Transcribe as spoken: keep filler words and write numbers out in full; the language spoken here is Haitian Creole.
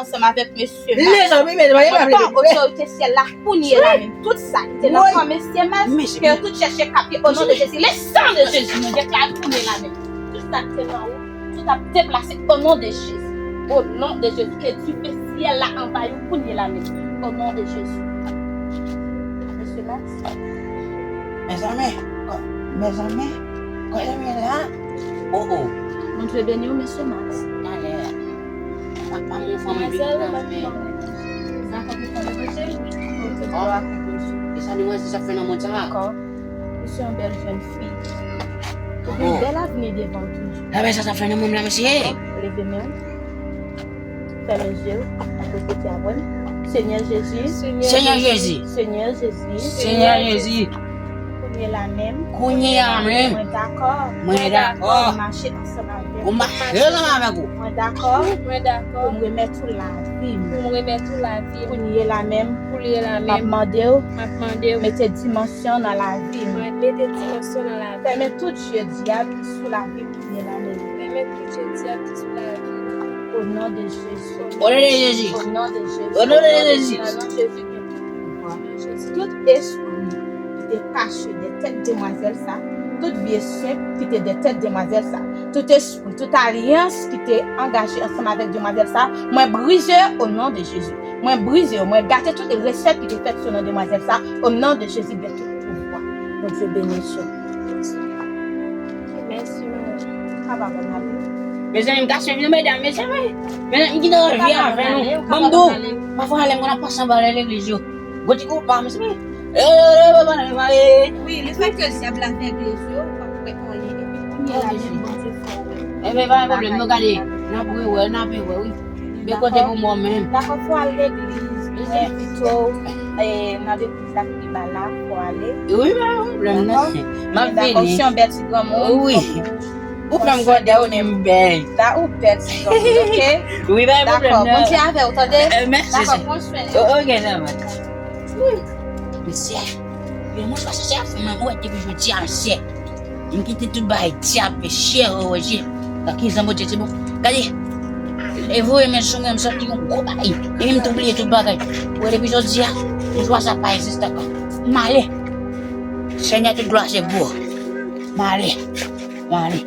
ansanm avèk mesye Max. Mezanmi, mezanmi, mwen pran otorite syèl la kounye la menm. Tout sa ki te nan kò mesye Max, ke yo tout chèche kapye o non de Jezi. Le sang de Jésus, nou deklare kounye la menm. Tout sa ki te nan wout, tout ap deplase o non de Jezi. O non de Jezi, ke dife syèl la anvayi w kounye la menm. O non de Jezi. Mesye Max. Mezanmi, mezanmi, kote m ye la? Oh, oh. Bondye beni w, mesye Max. Talè. Papa, mon fanm vin nan men. Sa fè pou fanm evanjil? Oh. E sa nou wè, se sa fè nan mond sa? Dakò. Ou se yon bèl jèn fi. Ou gen yon bèl avni devan ou toujou. Sa fè sa, sa fè nan mond la, mesye. Leve men w. Fèmen je w, apre kote a mwen. Senyè Jezi. Senyè Jezi. Senyè Jezi. Senyè Jezi. Kounye la menm. Kounye a menm. Mwen dakò. Mwen dakò. Pou m mache ansanm avèk ou. Pou m mache ansanm avèk ou. Mwen dakò. Mwen dakò. Pou m remèt ou lavi m. Pou m remèt ou lavi m. Kounye la menm. Kounye la menm. M ap mande w. M ap mande w. Mete dimansyon nan lavi m. Mwen mete dimansyon nan lavi m. Fèmen tout je dyab ki sou lavi m kounye la menm. Fèmen tout je dyab ki sou lavi m. O non de Jezi. O non de Jezi. O non de Jezi. O non de Jezi. Nan non Jezi gen tout pouvwa. Tout espri ki te kache dèyè tèt demwazèl sa, Tout vye senp ki te nan tèt demwazèl sa, tout espri, tout alyans ki te angaje ansanm avèk demwazèl sa, mwen brize yo o non de Jezi. Mwen brize yo, mwen gate tout resèt ki te fèt sou non demwazèl sa, o non de Jezi de tout pouvwa. Bondye beni w. Mèsi, mèsi. Papa, bon, n ale. Mezanmi, m ka swiv nou, medam, mezanmi. Medam, m kite revyen avè nou. Ban m di w, pafwa lè m konn ap pase anba lè legliz yo. Gwo ti kou pa, mezanmi. Wi, le fèt ke dyab la avègle yo, w ap wè anyen, epi kounye la menm Bondye fè w wè. Enben, pa gen pwoblèm, nou gade, n ap rewè, n ap rewè, wi. Men kote pou mwen menm. Dakò, fò al legliz, men pito, eh, nan legliz la ki pi ba la, fò ale. Wi, pa gen pwoblèm, non. M ap vini. Dakò, ou se yon bèl ti granmoun. Wi. Ou fè m gade ou menm bèl. La ou bèl ti granmoun, oke? Wi, pa gen pwoblèm, non. Dakò, Bondye avè w, tande? Eh, mèsi. Dakò, pran swen. O-, oke, sa va. Wi. Mesye, yo mwen pa chache ap fè mwen wè depi jodi a, mesye. M kite tout bagay dyab, mesye, o, o, mesye. Nan kizan Bondye, se bon. Gade. E voye men sou mwen, m santi yon gwo bagay. Epi m tou bliye tout bagay. Wè depi jodi a, pouvwa sa pa egziste ankò. M ale. Senyè, tout glwa se pou ou. M ale. M ale.